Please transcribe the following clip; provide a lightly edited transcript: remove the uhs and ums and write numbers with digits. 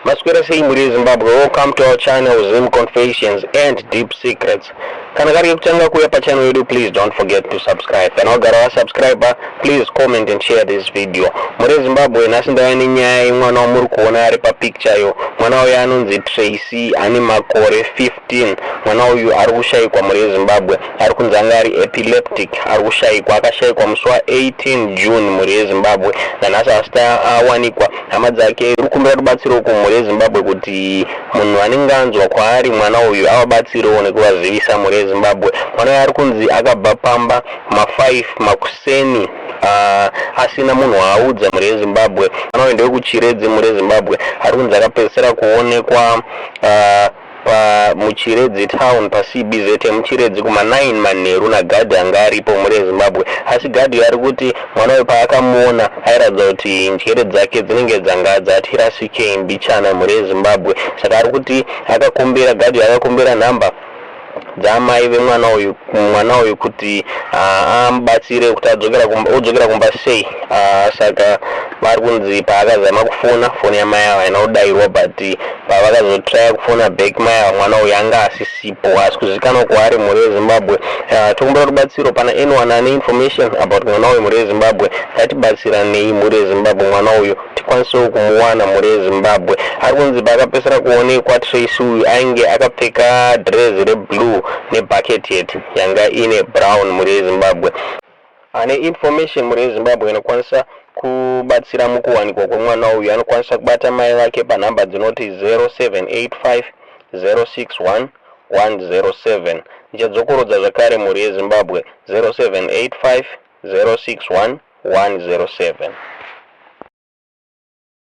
Maswera sei mhuri yeZimbabwe, welcome to our channel, Zim Confessions and Deep Secrets. Kana kari kekutanga kuuya pachannel yedu, please don't forget to subscribe. Kana wagara wasubscribe, please comment and share this video. Mhuri yeZimbabwe, nhasi ndauya nenyaya yemwana wamuri kuona ari papicture yo. Mwana uyu anonzi Tracy, ane makore 15. Mwana uyu ari kushayikwa, mhuri yeZimbabwe. Ari kunzi anga ari epileptic. Ari kushayikwa, akashayikwa musi wa18 June, mhuri yeZimbabwe. Nanhasi asati awanikwa. Hama dzake iri kukumbira rubatsiro kumhuri yeZimbabwe kuti munhu anenge anzwa kwaari mwana uyu avabatsirewo nekuvazivisa, mhuri yeZimbabwe. Mwana uyu ari kunzi akabva pamba ma5 makuseni asina munhu waaudza, mhuri yeZimbabwe. Mwana uyu ndewekuChiredzi, mhuri yeZimbabwe. Ari kunzi akapedzisira kuonekwa pa muChiredzi town, paCBZ yemuChiredzi, kuma9 manheru nagadhi anga aripo, mhuri yeZimbabwe. Asi gadhi ari kuti mwana uyu paakamuona airatidza kuti njere dzake dzinenge dzanga dzati rasikei mbichana, mhuri yeZimbabwe. Saka ari kuti akakumbira, gadhi akakumbira nhamba dzaamai vemwana uyu, mwana uyu kuti amubatsire kuti adzokera kumba, odzokera kumba sei. Saka vari kunzi paakazama kufona, foni yamai ava haina kudayirwa, but pavakazotraya kufona back mai ava, mwana uyu anga asisipo, asi kuzivikanwa kwaari, mhuri yeZimbabwe. Tokumbira rubatsiro pana anyone ane information about mwana uyu, mhuri yeZimbabwe. Ngatibatsiranei, mhuri yeZimbabwe, mwana uyu tikwanisewo kumuwana, mhuri yeZimbabwe. Ari kunzi paakapedzisira kuonekwa Tracy uyu ainge akapfeka dress reblue nebucket hat yanga ine brown, mhuri yeZimbabwe. Ane information, mhuri yeZimbabwe, inokwanisa kubatsira mukuwanikwa kwemwana uyu anokwanisa kubata mai vake panhamba dzinoti 0785 061 107. Ndichadzokorodza zvakare, mhuri yeZimbabwe, 0785 061 107.